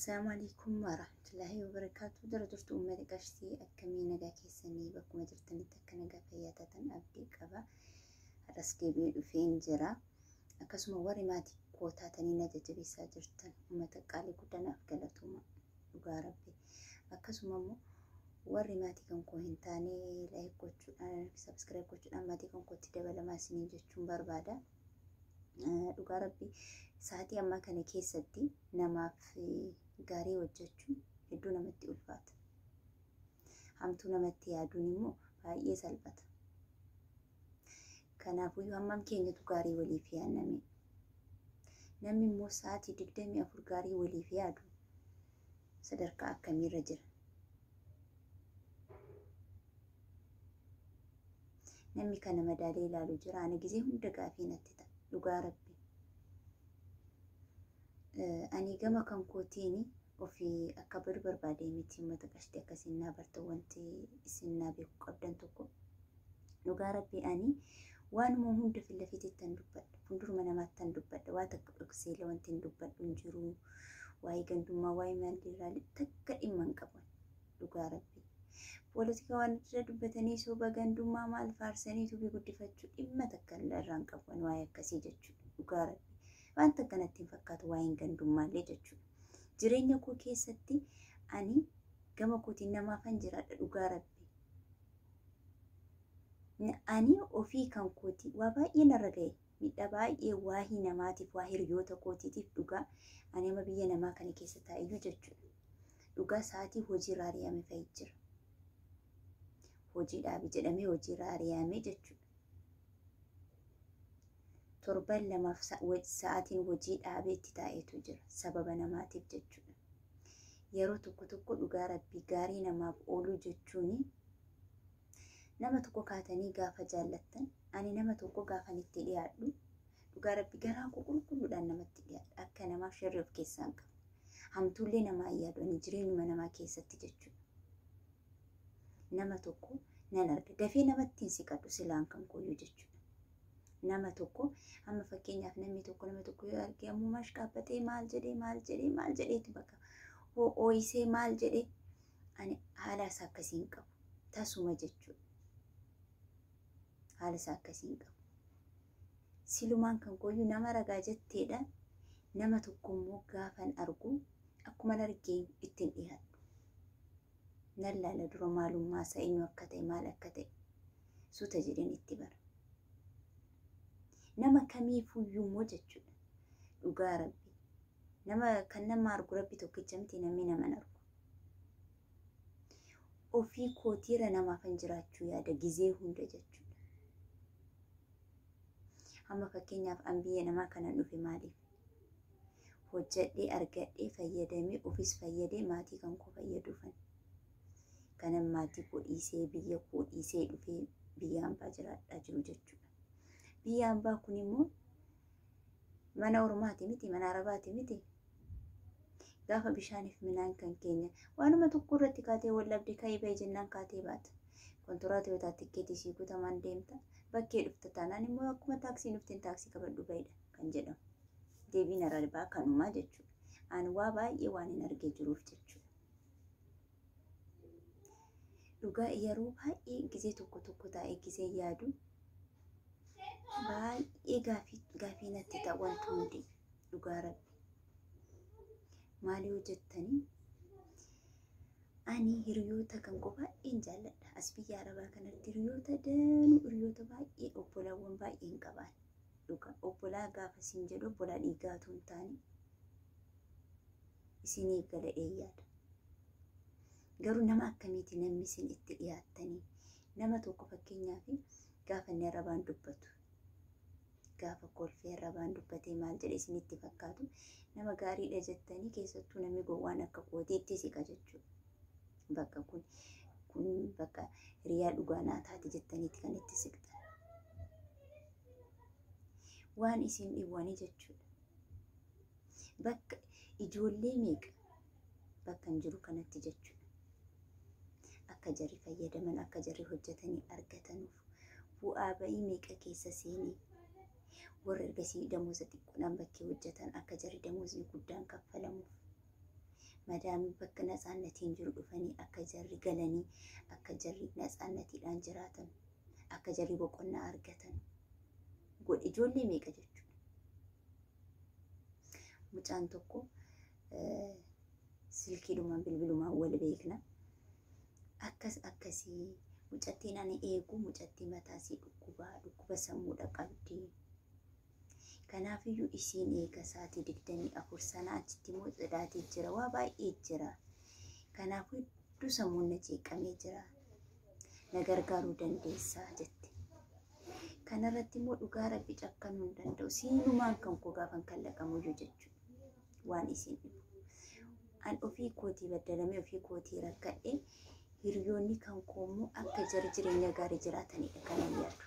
Assalamu alaikum warahmatullahi wabarakatuh. Dura jirtu uummata qashtii akkamii nagaa keessanii bakkuma jirtanitti akka nagaa fayyaa taatan abdii qaba. Har'as deebi'ee dhufeen jira. Akkasuma warri maatii koo taatanii na jajjabeessaa jirtan uummata qaalii guddaa naaf galatooma dhugaa rabbi. Akkasuma immoo warri maatii kan koo hin taane like gochuudhaan subscribe gochuudhaan maatii kan kootti dabalamaa isiniin jechuun barbaada. Dhugaa rabbi sa'aatii ammaa kana keessatti namaaf gaarii hojjechuun hedduu namatti ulfaata. Hamtuu namatti yaaduun immoo baay'ee salphata. Kanaafuu hammam keenyatu gaarii waliif yaadname. Namni immoo sa'aatii 24 gaarii waliif yaadu sadarkaa akkamiirra jira? Namni kana madaalee ilaalu jira. Ani gizee hunda gaafii natti ta'a. Dhugaa rabbi. Ani gama kan kootiin ofii akka badu barbaadee miti uummata qashtii akkasiin naa barta wanti isin naa beeku qabdan tokko. Dhugaa rabbi ani waanuma hunda fillafiitittan dubbadha. Fuulduruma namaattan dubbadha. Waa takka dhoksee wanti hin dubbadhu hin jiru. Waa'ee gandummaa, waa'ee maalirraa takka dhimma hin qabu. Dhugaa rabbi. Poolitikaa waan irra dubbatanii soba gandummaa maal faarsanii tubii guddifachuu dhimma takka irraa hin qabu waa'ee akkasii jechuudha. Dhugaa rabbi. Wanta akkanatti hin fakkaatu waa'een gandummaallee jechuudha. Jireenya koo keessatti ani gama kootiin namaafan jiraadha dhugaa rabbi. Ani ofii kan kooti waa baay'ee narra ga'e miidhaa baay'ee waahii namaatiif waa hiriyoota kootiitiif dhugaa ani amma biyya namaa kana keessa taa'eyyuu jechuudha. Dhugaa sa'aatii hojiirra ari'ame fa'i jira. Hojii dhaabi jedhamee hojiirra ari'ame jechuudha. Torban lamaaf sa'aatiin hojii dhaabee itti taa'etu jira sababa namaatiif jechuudha. Yeroo tokko tokko dhugaa rabbii gaarii namaaf ooluu jechuun nama tokko kaatanii gaafa jaallattan ani nama tokko gaafan itti dhiyaadhu dhugaa rabbi garaa koo qulqulluudhaan namatti dhiyaadha akka namaaf sharri of keessaa hin qabu. Hamtuullee namaa hin yaadu ani jireenyuma namaa keessatti jechuudha. Nama tokko nan arga dafee namatti hin siqadhu silaan kan kooyyuu jechuudha. Nama tokko amma fakkeenyaaf namni tokko nama tokko yoo arge ammoo mashqaabbatee maal jedhee maal jedhee maal jedheetu bakka hoo'isee maal jedhee ani haala isaa akkasii hin qabu tasuma jechuudha. Haala isaa akkasii hin qabu. Silumaan kan kooyyuu nama ragaa jetteedha. Nama tokko immoo gaafan argu akkuma argee ittiin dhiyaadhu. Nan laala dura maalummaa isaa eenyu akka ta'e maal akka ta'e suuta jedheen itti bara. Nama kamiifuyyuu immoo jechuudha. Dhugaa rabbi. Nama kan nama argu rabbi tokkicha miti namni nama hin argu. Ofii kootiirra namaafan jiraachuu yaada gizee hunda jechuudha. Amma fakkeenyaaf an biyya namaa kanan dhufe maaliif? Hojjedhee argadhee fayyadamee ofis fayyadee maatii kan koo fayyaduufan. Kanan maatii koo dhiisee biyya koo dhiisee dhufee biyya hambaa jiraadhaa jiru jechuudha. Biyya hambaa kun immoo mana ormaati miti mana arabaati miti. Gaafa bishaaniif midhaan kan keenya waanuma tokko irratti kaatee wal dhabde ka'ii bahi jennaan kaatee baata. Kontiraata yoo taate tikkeetii sii kutamaan deemta. Bakkee dhufta taanaan immoo akkuma taaksiin dhufteen taaksii qabadhu bahidha kan jedhamu. Deebiin arabaa kanumaa jechuudha. Ani waa baay'ee waan hin argee jiruuf jechuudha. Dhugaa yeroo baay'ee gizee tokko tokko taa'ee gizee yaadu baay'ee gaafii natti ta'a wanti hundi dhugaa rabbi. Maal yoo jettanii ani hiriyoota kan koo baay'een jaalladha. As biyya arabaa kanatti hiriyoota danuu hiriyoota baay'ee obbolaawwan baay'een qabaan. Dhugaa obbolaa gaafa siin jedhu obbolaa dhiigaatu hin taane isiniif galadhee yaada. Garuu nama akkamiiti namni isin itti dhiyaattanii nama tokko fakkeenyaaf gaafa inni arrabaan dubbatu gaafa kolfee arrabaan dubbatee maal jedhe isinitti fakkaatu nama gaariidha jettanii keessattuu namni gowwaan akka kootiitti siqa jechuudha. Bakka kun kun bakka hiriyaa dhugaa naa taate jettaniitti kan itti siqtan. Waan isin dhiwwanii jechuudha. Bakka ijoollee meeqa bakka hin jiru kanatti jechuudha. Akka jarri fayyadaman akka jarri hojjetanii argatanuuf bu'aa ba'ii meeqa keessa seenee warra ergasii damooza xiqqoodhaan bakkee hojjetan akka jarri damoozii guddaan kaffalamuuf Madaamii bakka natsaannatiin jiru dhufanii akka jarri galanii, akka jarri natsaannatiidhaan jiraatan, akka jarri boqonnaa argatan godhe. Ijoollee meeqa jechuudha. Mucaan tokko silkiidhumaan bilbilumaan wal beekna. Akkas akkasii mucattiin ani eegu mucattii mataasii dhukkubaa dhukkuba sammuudha qabdi. Kanaafiyyuu isiin eega sa'aatii 24 sana achitti immoo tsidaatii jira, waa baay'ee jira. Kanaafuu hedduu sammuun na jeeqamee jira. Na gargaaruu dandeessaa jette. Kanarratti immoo dhugaa rabbi cakkanuu hin danda'u. Siinumaan kan koo gaafan kallaqamuyyuu jechuudha. Waan isiin dhibu. An ofii kootii baddalamee ofii kootii rakkadhee, hiriyoonni kan koo immoo akka jara jireenya gaarii jiraatanidha kan ani yaadu.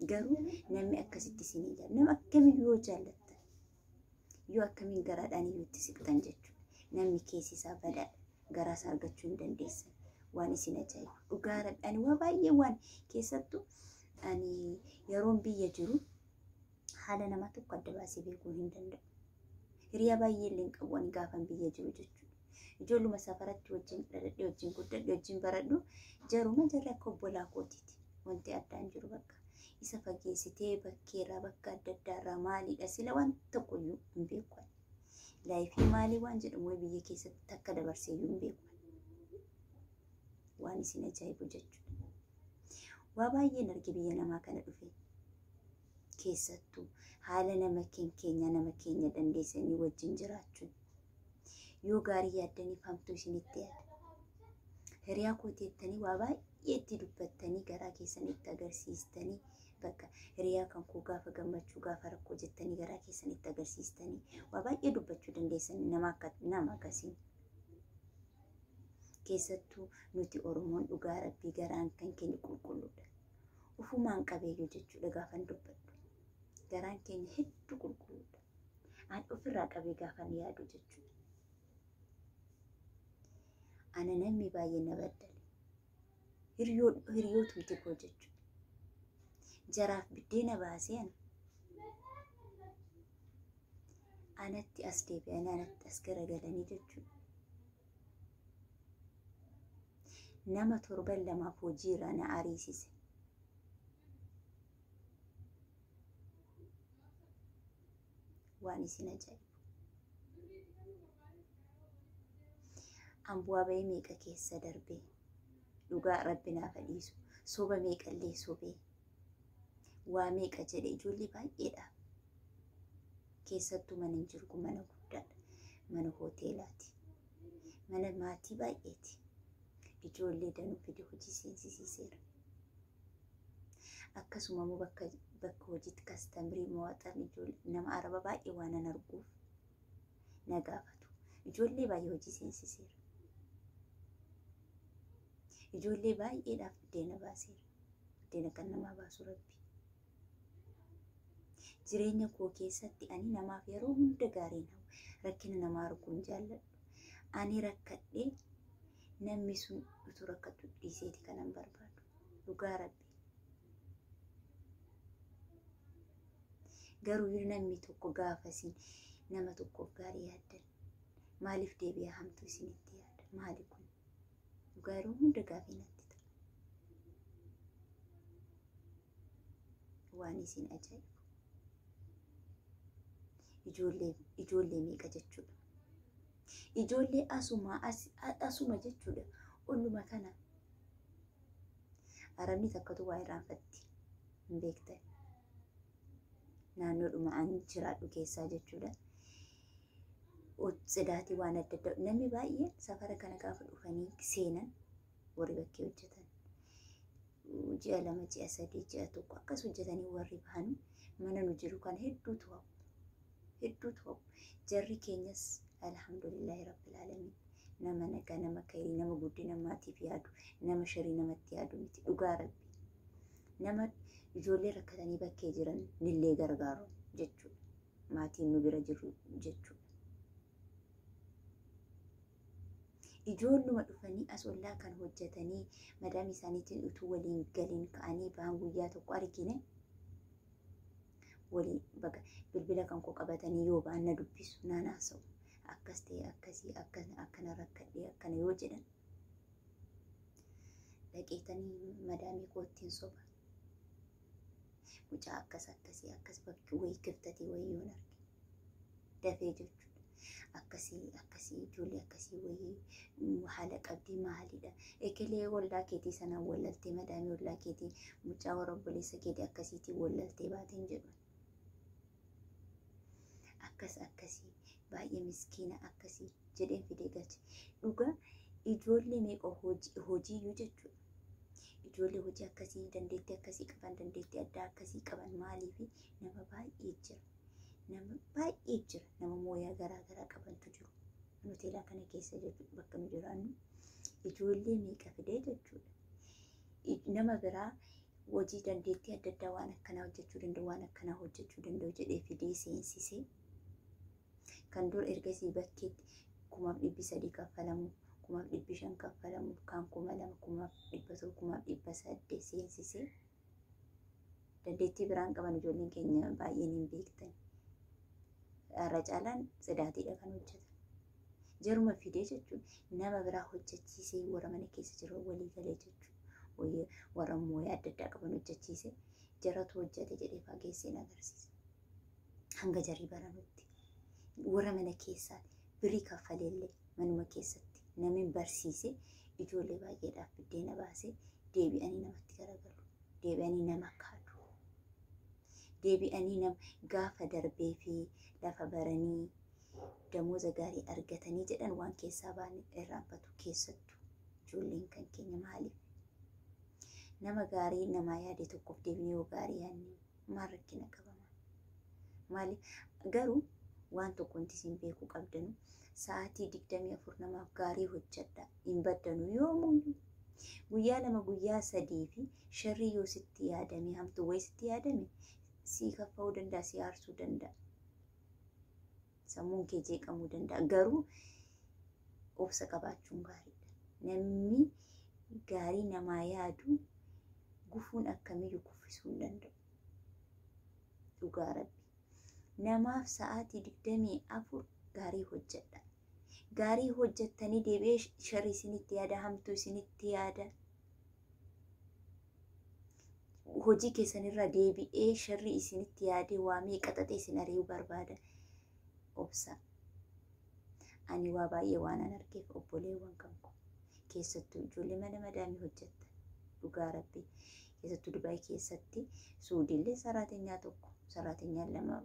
Garuu namni akkasitti isin hin jaallatu. Nama akkamiyyuu yoo jaallattan, yoo akkamiin garaadhaan iyyuu itti siqxan jechuudha. Namni keessi isaa badaadha. Garaa isaa argachuu hin dandeessan. Waan isin ajaa'ibu. Dhugaa rabbi ani waa baay'ee waan keessattuu ani yeroon biyya jiru haala namaa tokko adda baasee beekuu hin danda'u. Hiriyaa baay'ee illee hin qabu ani gaafan biyya jiru jechuudha. Ijoolluma safaratti wajjin dhaladhee, wajjin guddadhe, wajjin baradhu, jaruma jarri akka obbolaa kootiiti. Wanti addaan jiru bakka isa fageessitee bakkeerraa bakka adda addaarraa maaliidha sila waan tokko iyyuu hin beeku. Laayifii maalii waan jedhamu biyya keessatti takka dabarsee iyyuu hin beeku. Waan isin ajaa'ibu jechuudha. Waa baay'een arge biyya namaa kana dhufe. Keessattuu haala nama keenya nama keenya dandeessanii wajjin jiraachuun. Yoo gaarii yaaddaniif hamtuu isinitti yaada. Hiriyaa kootii jettanii waa baay'ee itti dubbattanii garaa keessanitti agarsiistanii, bakka hiriyaa kan koo gaafa gammachuu gaafa rakkoo jettanii garaa keessanitti agarsiistanii waa baay'ee dubbachuu dandeessan nama akka nama akkasiin. Keessattuu nuti Oromoon dhugaa rabbii garaan kan keenya qulqulluudha. Ufumaan qabeeyyuu jechuudha gaafan dubbadhu. Garaan keenya hedduu qulqulluudha. An ofirraa qabee gaafan yaadu jechuudha. Ana namni baay'ee na baddale. Hiriyootumti koo jechuudha. Jaraaf biddeena baasee ana. Anatti as deebi'anii anatti as garagalanii jechuudha. Nama torban lamaaf hojiirraa na ariisise. Waan isin ajaa'ibu. An bu'aa bahii meeqa keessa darbee, dhugaa rabbi naaf dhiisu, soba meeqallee sobee, waa meeqa jedhe ijoollee baay'eedha. Keessattuu mana hin jiru kun mana guddaadha. Mana hoteelaati. Mana maatii baay'eeti. Ijoollee danuu fide hojii seensisiiseera. Akkasuma immoo bakka bakka hojiitti kastamirii mo'atan ijoollee nama araba baay'ee waan an arguuf na gaafatu. Ijoollee baay'ee hojii seensiseera. Ijoollee baay'eedhaaf buddeena baaseera. Buddeena kan namaa baasu rabbi. Jireenya koo keessatti ani namaaf yeroo hunda gaarii nama rakkina namaa arguu hin jaalladhu. Ani rakkadhee namni sun utuu rakkatu dhiiseeti kanan barbaadu. Dhugaa rabbi. Garuu namni tokko gaafasiin nama tokkoof gaarii yaaddan maaliif deebi'ee hamtuu isinitti yaada? Maali kun? Dhugaa yeroo hunda gaafii natti ta'a. Waan isin ajaa'ibu. Ijoollee ijoollee meeqa jechuudha. Ijoollee asuma asuma jechuudha. Olluma kana. Arabni takkatu waa irraanfatti hin beektan. Naannoodhuma an jiraadhu keessaa jechuudha. Tsidaatii waan adda addaa namni baay'een safara kana gaafa dhufanii seenan, warri bakkee hojjetan ji'a 2, ji'a 3, ji'a 1 akkas hojjetanii warri bahan mana nu jiru kana hedduutu hawu. Hedduutu hawu. Jarri keenyas alhamdulillahi rabbil alamin nama nagaa, nama kayrii, nama guddina maatiif yaadu, nama sharii namatti yaadu miti, dhugaa rabbi. Nama ijoollee rakkatanii bakkee jiran nillee gargaaru jechuudha. Maatiin nu bira jiru jechuudha. Ijoolluma dhufanii as ollaa kan hojjetanii madaamii isaaniitiin utuu waliin galiin ka'anii bahan guyyaa tokko argine waliin baga bilbila kan koo qabatanii yoo ba'an na dubbisu, naan haasa'u. Akkas ta'e, akkasii, akkana rakkadhee, akkana yoo jedhan dhaqeetanii madaamii koottiin soba. Mucaa akkas akkasii akkas bakki wayii kiftatee wayii yoon arge dafee jechuudha. Akkasii akkasii, ijoollee akkasii wayii haala qabdii maalidha? Ekelee ollaa keetii sanaan wallaltee, madaamii ollaa keetii, mucaa warra obboleessa keetii akkasiitiin wallaltee baateen jedhu. Akkas akkasii, baay'ee miskiina akkasii jedheen fidee galche. Dhugaa ijoollee meeqa hojiiyyuu jechuudha. Ijoollee hojii akkasii, dandeettii akkasii qaban, dandeettii addaa akkasii qaban maaliif nama baay'ee jira. Nama baay'ee jira. Nama mooyaa garaa garaa qabantu jiru. Hoteelaa kana keessa jechuudha, bakka nu jiraannu. Ijoollee meeqa fidee jechuudha. Nama biraa hojii dandeettii adda addaa waan akkanaa hojjechuu danda'u, waan akkanaa hojjechuu danda'u jedhee fidee seensisee, kan dur ergasii bakkeetti 3,300 kaffalamu, 5,500 kaffalamu, kaan 2,000, 1,700, 1,800 seensisee, dandeettii biraan qaban ijoolleen keenya baay'een hin beektan. Irra caalaan tsidaatiidha kan hojjetan. Jaruma fidee jechuun nama biraa hojjechiisee, warra mana keessa jiru walii galee jechuudha. Warra mooyaa adda addaa qaban hojjechiisee, jaratu hojjete jedhee fageesseen agarsiisa. Hanga jarii baranutti warra mana keessaa birii kaffaleellee manuma keessatti namni barsiise, ijoollee baay'eedhaaf biddeena baasee, deebi'anii namatti garagalu. Deebi'anii nama kaadu. Deebi'anii nama gaafa darbee fi lafa baranii damooza gaarii argatanii jedhan waan keessaa ba'an irraanfatu. Keessattuu ijoolleen kan keenya maaliif? Nama gaarii namaa yaade tokkoof deebinee yoo gaarii yaadne maal rakkina qabama? Maaliif garuu waan tokko wanti isin beekuu qabdanu, sa'aatii 24 namaaf gaarii hojjedha, hin baddanu yoomuyyuu. Guyyaa 2, guyyaa 3 fi sharrii yoo sitti yaadame, hamtuu wayii sitti yaadame, sii kaffa'uu danda'a, si aarsuu danda'a. Sammuun kee jeeqamuu danda'a. Garuu obsa qabaachuun gaariidha. Namni gaarii namaa yaadu gufuun akkamiyyuu kuffisuu hin danda'u. Dhugaa Rabbi. Namaaf sa'aatii 24 gaarii hojjedha. Gaarii hojjettanii deebi'ee sharrii isinitti yaada, hamtuu isinitti yaada. Hojii keessanirra deebi'ee sharrii isinitti yaadee waamee qaxaxee isin ari'uu barbaada. Obsa. Ani waa baay'ee waan an argeef, obboleewwan kan koo. Keessattuu ijoollee mana madaamii hojjettan. Dhugaa Rabbi. Keessattuu Dubaay keessatti, Suudiillee saraatenyaa 1, saraatenyaa 2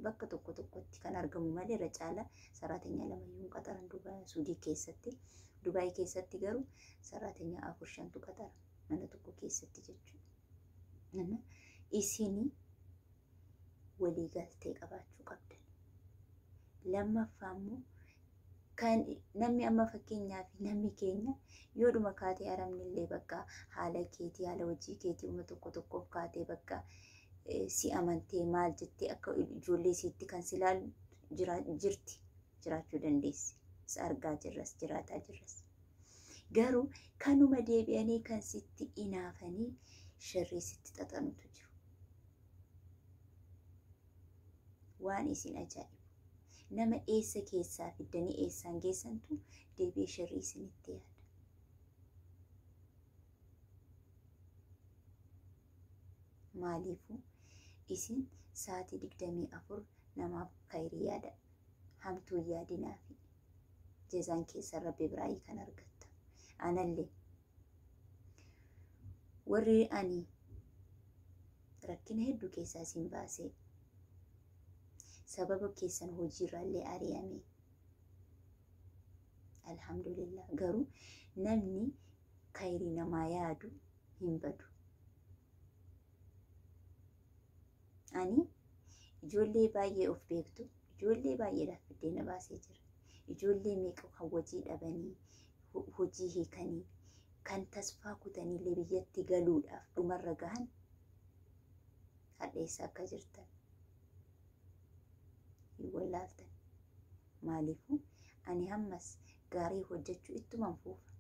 bakka tokko tokkotti kan argamu malee, irra caala saraatenyaa 2 iyyuu hin qaxaran Dubaay Suudii keessatti. Dubaay keessatti garuu saraatenyaa 4, 5tu qaxara mana tokko keessatti jechuudha. Isin walii galtee qabaachuu qabdan. Lammaffaa immoo kan namni amma fakkeenyaaf namni keenya yoodhuma kaatee aramni illee bakka haala keetii, haala hojii keetii uma tokko tokkoof kaatee, bakka si amantee maal jettee akka ijoollee isiitti kan si ilaalu jirti, jiraachuu dandeessi. Isa argaa jirras, jiraataa jirras. Garuu kanuma deebi'anii kan sitti inaafanii sharrii sitti xaxanutu jiru. Waan isin ajaa'ibu. Nama eessa keessaa fiddanii eessaan geessantu deebi'ee sharrii isinitti yaada. Maaliifuu isin sa'aatii 24 namaaf khayrii yaada. Hamtuu yaadinaafi. Jazaan keessan Rabbi biraayii kan argatta. Anallee warri ani rakkina hedduu keessaa isin baasee, sababa keessan hojiirraallee ari'ame. Alhamdulillah, garuu namni khayrii namaa yaadu hin badu. Ani ijoollee baay'ee of beektu, ijoollee baay'eedhaaf biddeena baasee jira. Ijoollee meeqa kan hojii dhabanii, hojii hiikanii, kan tasfaa kutaniillee biyyatti galuudhaaf dhumarra gahan hadheessa akka jirtan hin wallaaltan. Maaliifuu ani hammas gaarii hojjechuu ittuman fuufa.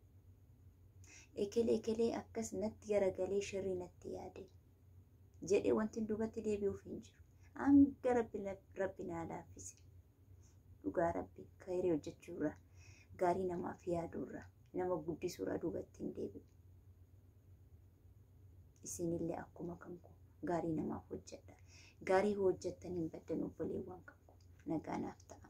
Ekelee ekelee akkas natti garagalee sharrii natti yaade jedhee wanti duubatti deebi'uuf hin jiru. Hanga Rabbi naa laaffise. Dhugaa Rabbi kayrii hojjechuurra, gaarii namaaf yaaduurra, nama guddisuurra duubatti hin deebi'u. Isinillee akkuma kan koo gaarii namaaf hojjedha. Gaarii hojjettan hin baddan, obboleewwan kan koo. Nagaa naaf ta'a.